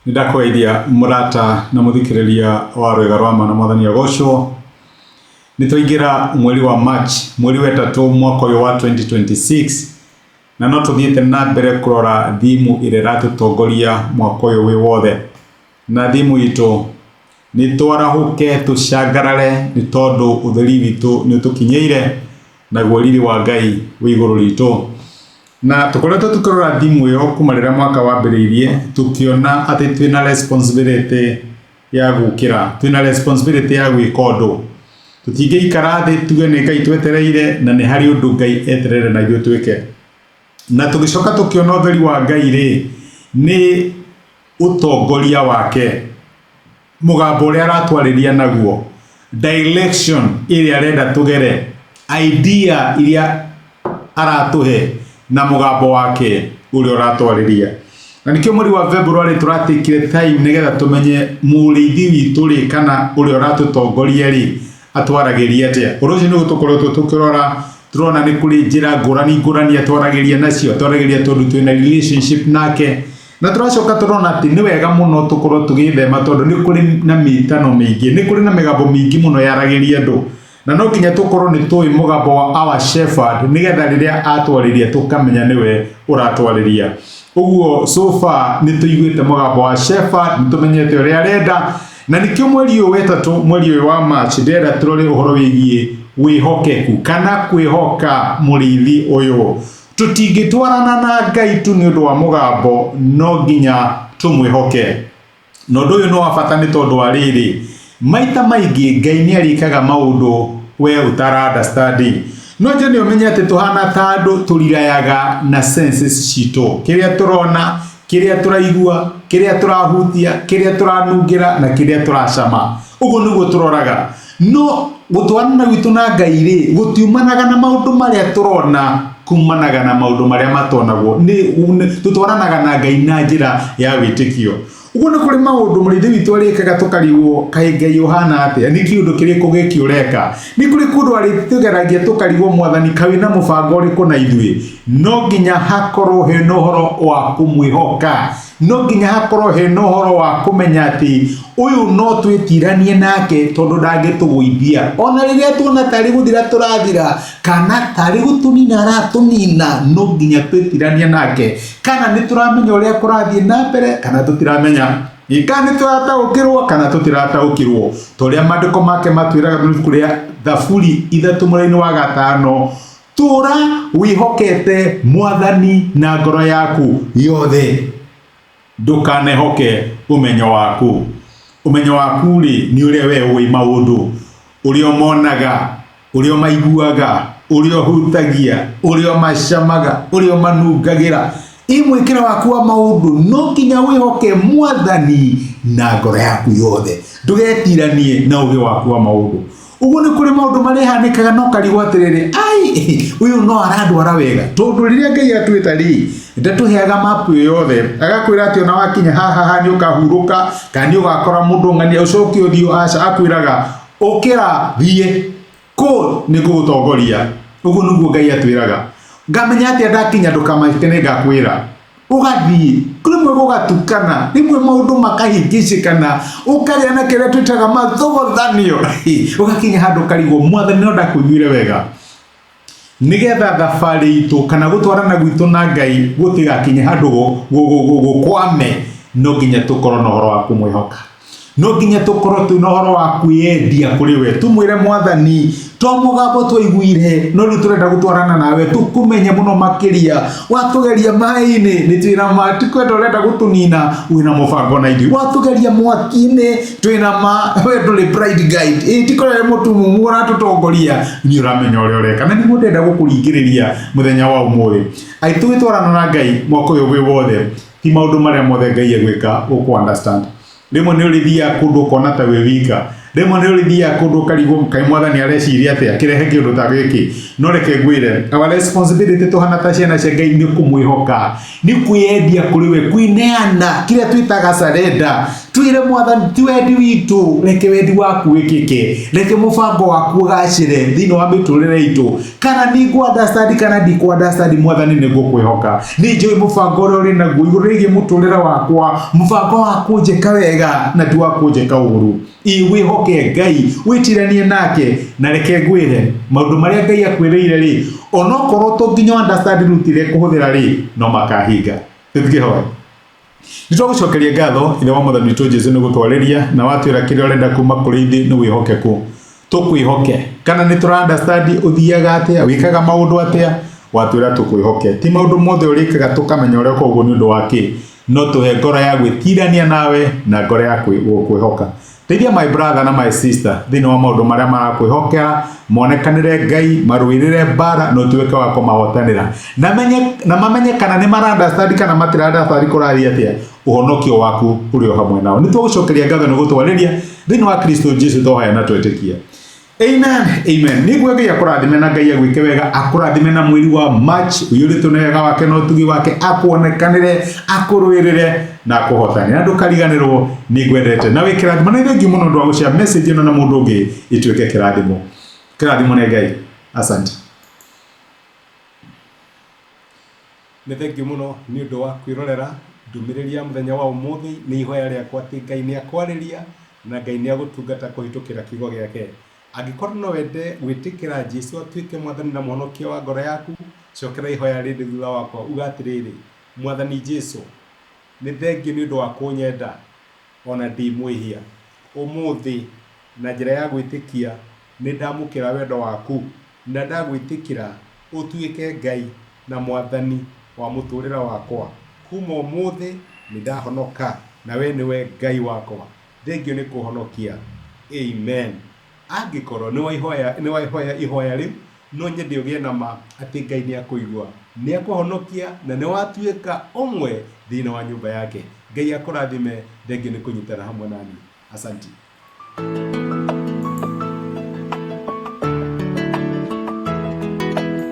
Nĩ ndakũgeithia mũrata na mũthikĩrĩria wa rwĩga rwa ma na mwathani agocwo. Nĩ twaingĩra mweri wa March, mweri wa ĩtatũ mwaka ũyũ wa 2026, na no tũthiĩte na mbere kũrora thimu ĩrĩa ĩratũtongoria mwaka ũyũ wĩ wothe. Na thimu itũ nĩ twarahũke tũcangarare nĩ tondũ ũtheri witũ nĩ ũtũkinyĩire, naguo riri wa Ngai wĩ igũrũ ritũ. Na tũkoretwo tũkĩrora thimũ ĩyo kuma rĩrĩa mwaka wambĩrĩirie, tũkĩona atĩ twĩna responsibility ya gũkĩra, twĩna responsibility ya gwĩka ũndũ. Tũtingĩikara thĩ tuge nĩ Ngai twetereire na nĩ harĩ ũndũ Ngai etereire na ithuĩ twĩke. Na tũgĩcoka tũkĩona ũtheri wa Ngai rĩ, nĩ ũtongoria wake. Mũgambo ũrĩa aratwarĩria naguo, direction ĩrĩa arenda tũgere, idea iria aratũhe na mũgambo wake ũrĩa ũratwarĩria. Na nĩkĩo mweri wa February tũratikire time nĩgetha tũmenye mũrĩithi witũ rĩ kana ũrĩa ũratũtongoria rĩ atwaragĩria atĩa. Ũndũ ũcio nĩguo tũkoretwo tũkĩrora, tũrona nĩ kũrĩ njĩra ngũrani ngũrani atwaragĩria nacio, atwaragĩria tondũ twĩna relationship nake. Na tũracoka tũrona atĩ nĩ wega mũno tũkorwo tũgĩthema tondũ nĩ kũrĩ na mĩtano mĩingĩ, nĩ kũrĩ na mĩgambo mĩingĩ mũno yaragĩria andũ. Na no nginya tũkorwo nĩ tũĩ mũgambo wa our shepherd nĩgetha rĩrĩa atwarĩria tũkamenya nĩwe ũratwarĩria. Ũguo so far nĩ tũiguĩte mũgambo wa shepherd, nĩ tũmenyete ũrĩa arenda, na nĩkĩo mweri ũyũ wetatũ, mweri ũyũ wa March, ndĩrenda tũrore ũhoro wĩgiĩ wĩhokeku kana kwĩhoka mũrĩithi ũyũ. Tũtingĩtwarana na Ngai tu nĩ ũndũ wa mũgambo, no nginya tũmwĩhoke. Na ũndũ ũyũ nĩ wa bata nĩ tondũ wa rĩrĩ, maita maingĩ Ngai nĩ arĩkaga maũndũ we ũtara understand. No nje nĩ ũmenye atĩ tũhana ta andũ tũrirayaga na senses citũ. Kĩrĩa tũrona, kĩrĩa tũraigua, kĩrĩa tũrahutia, kĩrĩa tũranungĩra na kĩrĩa tũracama. Ũguo nĩguo tũroraga. No gũtwarana gwitũ na Ngai rĩ, gũtiumanaga na maũndũ marĩa tũrona, kumanaga na maũndũ marĩa matonagwo. Tũtwaranaga na Ngai na njĩra ya wĩtĩkio. Ũguo nĩ kũrĩ maũndũ mũrĩithi witũ arĩkaga tũkarigwo kaĩ Ngai ũhana atĩa, nĩ kĩũndũ kĩrĩkũ gĩkĩ ũreka. Nĩ kũrĩ kũndũ arĩtũgeragia tũkarigwo mwathani kaĩ wĩna mũbango ũrĩkũ na ithuĩ. No nginya hakorwo hena ũhoro wa kũmwĩhoka. No nginya hakorwo hena ũhoro wa kũmenya atĩ ũyũ no twĩtiranie nake tondũ ndangĩtũgũithia. Ona rĩrĩa tuona tarĩ gũthira tũrathira kana tarĩ gũtũnina aratũnina, no nginya twĩtiranie nake. Kana nĩ tũramenya ũrĩa kũrathiĩ na mbere kana tũtiramenya. Kana nĩ tũrataũkĩrwo kana tũtirataũkĩrwo. Ta ũrĩa maandĩko make matwĩraga ibuku rĩa Thaburi ithatũ mũraini wa gatano, tũra wĩhokete mwathani na ngoro yaku yothe, ndũkanehoke ũmenyo waku. Ũmenyo waku rĩ, nĩ ũrĩa we ũĩ maũndũ, ũrĩa ũmonaga, ũrĩa ũmaiguaga, ũrĩa ũhutagia, ũrĩa ũmacamaga, ũrĩa ũmanungagĩra. Ĩ mwĩkĩre waku wa maũndũ, no nginya wĩhoke mwathani na ngoro yaku yothe, ndũgetiranie na ũgĩ waku wa maũndũ. Ũguo nĩ kũrĩ maũndũ marĩhanĩkaga no karigwo atĩrĩrĩ, ai ũyũ no arandwara wega. Tondũ rĩrĩa Ngai atwĩta rĩ, ndatũheaga mapu ĩyo yothe, agakwĩra atĩ ona wakinya haha haha nĩ ũkahurũka kana nĩ ũgakora mũndũ ng'ania ũcoke ũthiĩ, aca, akwĩraga ũkĩra thiĩ kũ nĩ ngũgũtongoria. Ũguo nĩguo Ngai atwĩraga. Ngamenya atĩa ndakinya, ndũkamake nĩ ngakwĩra. Ũgathiĩ rĩmwe gũgatukana, rĩmwe maũndũ makahĩngĩcĩkana, ũkagĩa na kĩrĩa twĩtaga mathogothanio, ũgakinya handũ ũkarigwo mwathani no ndakũiguire wega. Nĩgetha thabarĩ itũ kana gũtwarana gwitũ na Ngai gũtigakinye handũ gũkwame, no nginya tũkorwo na ũhoro wa kũmwĩhoka. No nginya tũkorwo twĩna ũhoro wa kwĩyendia kũrĩ we, tũmwĩre mwathani to mũgambo twaiguire, no rĩu tũrenda gũtwarana nawe, tũkũmenye mũno makĩria. Watũgeria maĩ-inĩ nĩ twĩna ma, ti kwenda ũrenda gũtũnina, wĩna mũbango na ithuĩ. Watũgeria mwaki-inĩ twĩna ma, we ndũrĩ blind guide, ĩ ti kũrĩa mũtumumu ũratũtongoria, nĩ ũramenya ũrĩa ũreka. Na nĩguo ndĩrenda gũkũringĩrĩria mũthenya wa ũmũthĩ, atĩ tũgĩtwarana na Ngai mwaka ũyũ wĩ wothe, ti maũndũ marĩa mothe Ngai egwĩka ũkũ understand. Rĩmwe nĩ ũrĩthiaga kũndũ ũkona ta wĩ wika, rĩmwe nĩ ũrĩthiaga kũndũ ũkarigwo kaĩ mwathani areciria atĩa akĩrehe kĩũndũ ta gĩkĩ. No reke ngwĩre, our responsibility tũhana ta ciana cia Ngai nĩ kũmwĩhoka, nĩ kwĩyendia kũrĩ we, kwĩneana, kĩrĩa twĩtaga surrender. Twĩre Mwathani, ti wendi witũ, reke wendi waku wĩkĩke, reke mũbango waku ũgacĩre thĩinĩ wa mĩtũrĩre itũ. Kana nĩ ngũ understand kana ndikũ understand, Mwathani nĩ ngũkwĩhoka. Nĩ njũĩ mũbango ũrĩa ũrĩ naguo igũrũ rĩgiĩ mũtũrĩre wakwa, mũbango wa kũnjĩka wega na ti wa kũnjĩka ũũru. Ĩ wĩhoke Ngai, wĩtiranie nake, na reke ngwĩre maũndũ marĩa Ngai akwĩrĩire rĩ, onokorwo to nginya understand route ĩrĩa ĩkũhũthĩra rĩ, no makahinga. Tũtikĩhoe. Nĩ twagũcokeria ngatho ithe wa mwathani witũ Jesu nĩ gũtwarĩria na watwĩra kĩrĩa ũrenda kuma kũrĩ ithuĩ nĩ wĩhokeku. Tũkwĩhoke kana nĩ tũra understand ũthiaga atĩa, wĩkaga maũndũ atĩa, watwĩra tũkwĩhoke. Ti maũndũ mothe ũrĩkaga tũkamenya ũreka ũguo nĩ ũndũ wa kĩ, no tũhe ngoro ya gwĩtirania nawe na ngoro ya gũkwĩhoka. Teithia my brother na my sister thĩinĩ wa maũndũ marĩa marakwĩhokera, monekanĩre Ngai, marũĩrĩre mbara na ũtuĩke wa kũmahotanĩra. Na menye na mamenye kana nĩ mara understand kana matira understand kũrathiĩ atĩa, ũhonokio waku ũrĩ o hamwe nao. Nĩ twagũcokeria ngatho nĩ gũtwarĩria thĩinĩ wa Kristo Jesu twahoya na twetĩkia. Amen, amen. Nĩguo Ngai akũrathime na Ngai agwĩke wega, akũrathime na mweri wa March ũiyũrĩtwo nĩ wega wake na ũtugi wake, akuonekanĩre, akũrũĩrĩre na akũhotanĩre. Na ndũkariganĩrwo nĩ ngwendete. Na wĩ kĩrathimo. Na thengiũ mũno ũndũ wa gũshare message ĩno na mũndũ ũngĩ ĩtuĩke kĩrathimo. Kĩrathimo nĩ Ngai. Asante. Nĩ thengiũ mũno nĩ ũndũ wa kwĩrorera ndũmĩrĩri ya mũthenya wa ũmũthĩ. Nĩ ihoya rĩakwa atĩ Ngai nĩ akwarĩria na Ngai nĩ agũtungata kũhĩtũkĩra kiugo gĩake. Angĩkorwo no wende gwĩtĩkĩra Jesu atuĩke Mwathani na Mũhonokia wa ngoro yaku, cokera ihoya rĩrĩ thutha wakwa, uga atĩrĩrĩ, Mwathani Jesu, nĩ thengiũ nĩ ũndũ wa kũnyenda o na ndĩ mwĩhia. Ũmũthĩ, na njĩra ya gwĩtĩkia, nĩ ndamũkĩra wendo waku na ndagwĩtĩkĩra ũtuĩke Ngai na Mwathani wa mũtũrĩre wakwa. Kuma ũmũthĩ nĩ ndahonoka na we nĩwe Ngai wakwa. Thengiũ nĩ kũhonokia. Amen. Angĩkorwo nĩ wahoya ihoya rĩu, no nyende ũgĩe na ma atĩ Ngai nĩ akũigua, nĩ akũhonokia na nĩ watuĩka ũmwe thĩinĩ wa nyũmba yake. Ngai akũrathime. Thengiũ nĩ kũnyitana hamwe naniĩ. Asanti.